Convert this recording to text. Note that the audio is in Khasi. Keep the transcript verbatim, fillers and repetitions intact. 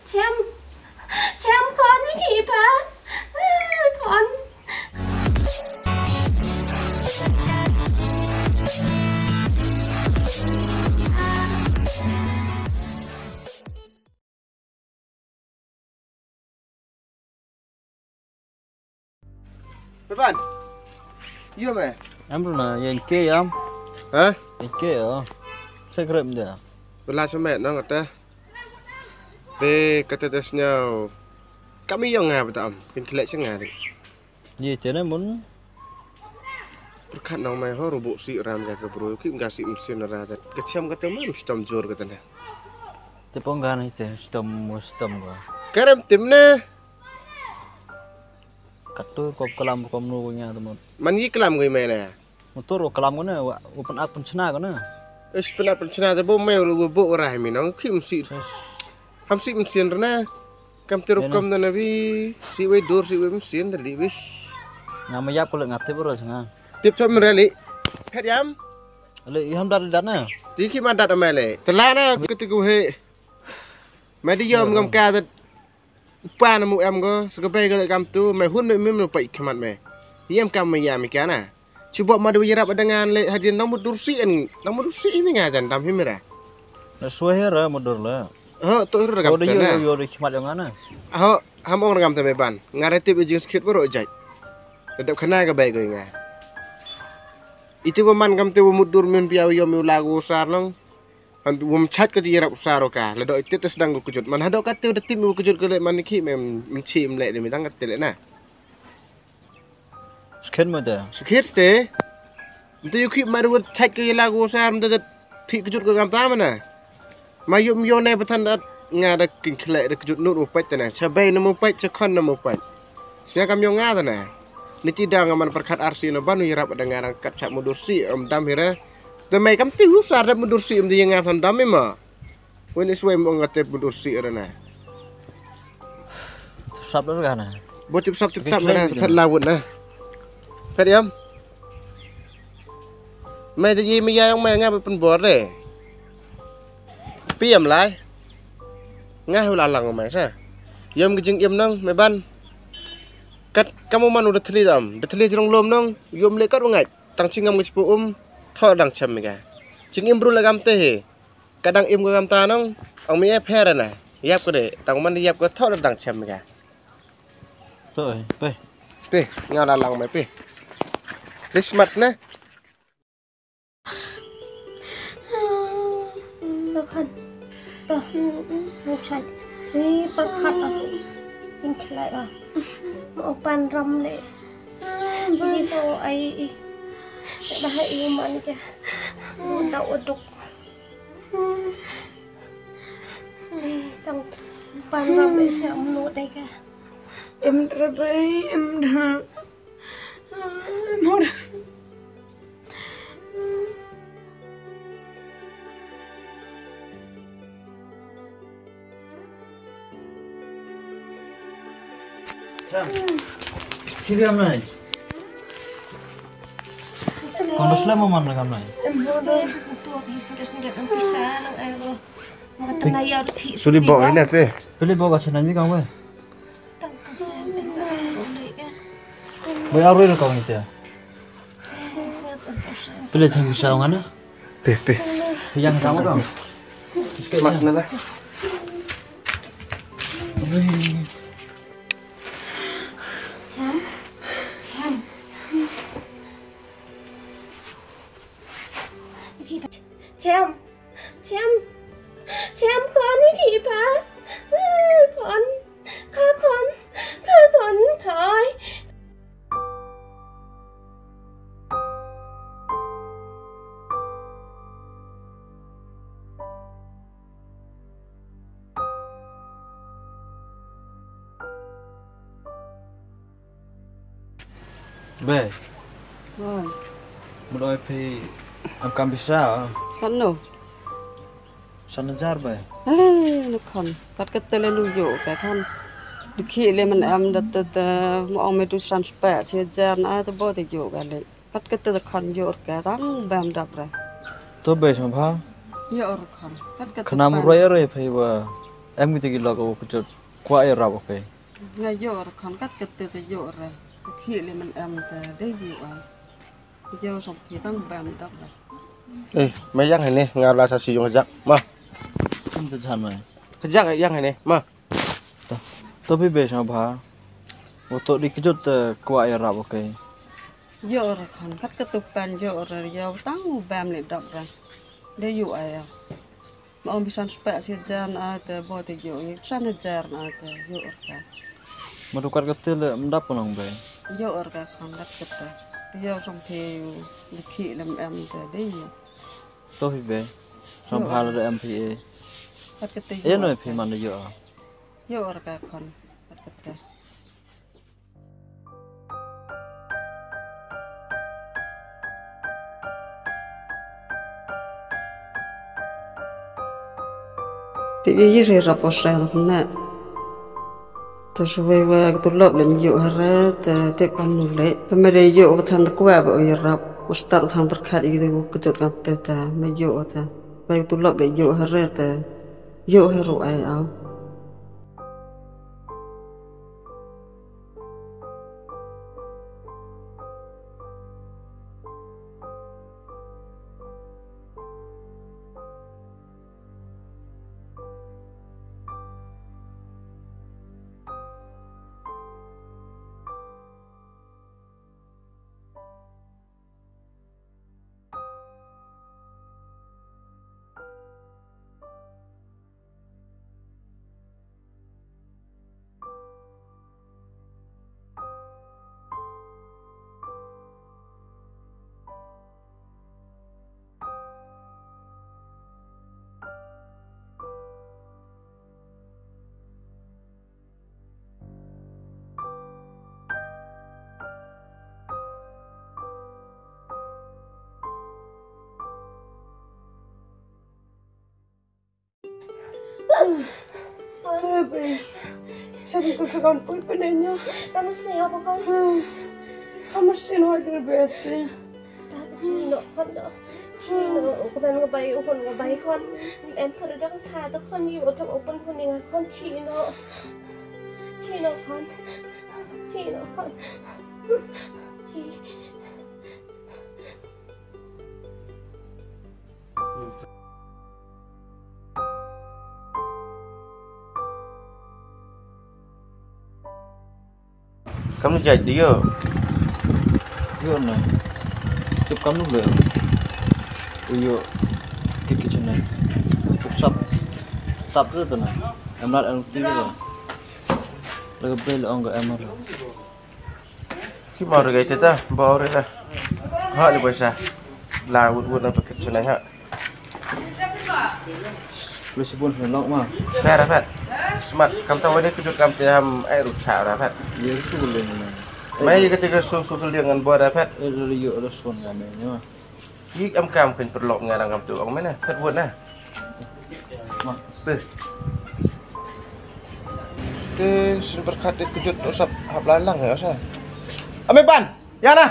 Chem, chem khon ni ki pa. Khon. Beban. Yo me. Em runa yen ke yam. Ha? Yen ke yo. Sekrep dia. Bela semet nang kata. Be kata tes nyau. Kami yong nga betam. Pin kelek senga di. Ye tene mun. Perkat nang mai ho rubu si ram ka ke bro. Ki nga si mesin ra. Kecem kata mun stom jor kata ne. Te ponggan ite stom stom go. Kerem tim ne. Katur kop kalam kom nu nya tu mut. Man yi kalam goi mai na. Motor ko kalam ko na, wa pen ak pen chna ko na. Is pen ak pen chna te bo mai ru bo ra mi nang khim si. Ham si mesin rena. Kam tiru kom na bi si wei dur si wei mesin tadi bis. Nga ma yap ko le nga tip ro nga. Tip chom reli. Phet yam. Le yam dar dar na. Ti ki ma dar mai le. Tela na ketiku he. Mai di yom gam ka. Upa na mu em go, sa ka bai ga le kam tu, mai hun me mim no pai khmat me. Yem kam me ya mi kana. Chuba ma du yarap adangan le hadin nang mudur si en, nang mudur si mi nga jan dam himira. Na suai ra mudur la. Ho, to ira kam Kau da yo tena. Yo yo de khmat yo ngana. Ho, ham ong ra kam te me ban. Nga re tip jing skit baro jai. Dedap khana ka bai go nga. Iti wa man kam te wa mudur min pia wa yo mi u lagu sar nang. Han wam chat ka ti yarap saro ka la do ite te sedang ko kejut man hado ka te da tim ko kejut ko le man ki mem menchi em le ni midang ka te le na. Sken ma da. Sukir ste. Nte yu ki ma wut chat ka yela ko sar nte ti kejut ko kam ta mana. Ma yum yo ne batan da nga da kin kle da kejut nut u pet te na. Cha bai na mu pet cha khon na mu pet. Sia kam yo nga ta na. Ni ti da nga man perkat arsi na ban u yarap da nga rang kat chat mudur si em dam hira. Te mai kam ti hu sar dep mudur si em di nga phan dam ma. Wen is wei mong ate mudur si rena. Sap dah kan. Bo tip sap tip tap na phet lawut na. Phet yam. Mai te yi mi ya yong mai nga pen bor de. Pi yam lai. Nga hu la lang mai sa. Yom ke jing im nang mai ban. Kat kamu man u da thli dam. Da thli jrong lom nang. Yom le kat u ngai. Tang chingam ngi chipu um, tho dang chem mi ga. Chingim bru la gam te he. Ka dang im ga gam ta nong, ong mi e pher na. Yap ko de, tang man yap ko tho dang chem mi ga. To, eh, pe. Pe, nga la lang mai pe. Christmas ne. Bakhan. Bah, mu chai. Ni perkhat ah. In khlai ah. Mo pan ram le. Ni so ai. Dah ai man ke. Mo da odok. Ni tang pan ram le sa mo dai ke. Em tra bai em da. Mo da. Cham. Kiri am nai. Kon slam mo man lagam nai. Em, este tu tu, este tu sendiri pisa nang ayo. Maka tengah ya rupi. Suli bawa ini pe. Pili bawa kasih nami kamu. Tang kasih em, em, em, em. Bawa arwah kamu itu ya. Pele thang bisa ngana. Pe, pe. Yang kamu kamu. Smas na la. Cham. Cham. Cham. Cham. Cham khon ni ki pa. Khon. Kha khon. Kha khon thoi. Be. Oi. Mut oi phi am kam pisa. Kan no. San hajar be. Eh, no kan. Kat kete le nu yo ka kan. Dikhi le man am dat te mo ong me tu san spa si hajar na te bo te yo ka le. Kat kete te khan yor ka tang bam dap re. To be sam pha. Yor khan. Kat kete. Khnam roi roi phai wa. Em kito ki lok u kjut kwah ïarap, okay. Nga ïoh re khon, kat kata te ïoh re. Ka khih leh mynta em te dei ïoh ai. Ïoh song phi tang bam dok re. Eh, me ïang hane, nga la sa shu ïong kjak. Ma. Kum te jan mai. Kjak ïang hane, ma. To, to phi be sha bha. U to dei kjut te kwah ïarap, okay. Ïoh re khon, kat kata u pan ïoh re, ïoh tang u bam leh dok re. Dei ïoh ai. Ma ong bisan spah shi hajar na ai te bo te ïoh, ïoh san hajar na ai te ïoh re ka. Ma tu kat kata leh mdap ka long be. Ïoh re ka khon kat kata. Ïoh song phi u dei khih leh em te dei ïoh. To phi be. Song bha la da em phi e. Kat kata ïoh. E no phi man da ïoh. Ïoh re ka khon kat kata. Te ïa ïa ri rap o sel ne. Te shu wei wei ka tulop lem ïoh hare te te kam nu le. Te me de ïoh ka than te kwah ba u ïa rap. U start u than pyrkhat ïa ka kjut kan te te me ïoh te. Wei ka tulop le ïoh hare te ïoh hare u ai au. Sabi tu sa kan pui pene nya. Kamu siapa kan? Kamu sin hoi dulu bete. Tatu chino kan do. Chino, aku ben ngabai, aku ngabai kan. Em perda kan tatu kan yu otak open kuning kan chino. Chino kan. Chino kan. Chino. Kam jait dio. Io na. Tip kam nu le. Io. Kit kit na. Tip sap. Tap le na. Em lat em ti le. Lagi bel ong ga em. Ki mau re gai teta, bau re la. Ha le paisa. La wut wut na paket chunai ha. Lu sibun sun lok ma. Pera pet. Smart kam tau wadi kejut kam te ham ai rucha ra pet. Ye su le ma. Mai ye ketika su su keliang ngan bor ra pet. Eh, lu yo lu sun ngam ne ma. Yik am kam kin perlok ngarang kam tu ong mena phet wut na. Peh. Te sin berkat de kejut usap hap lalang ya sa. Ame ban. Ya na.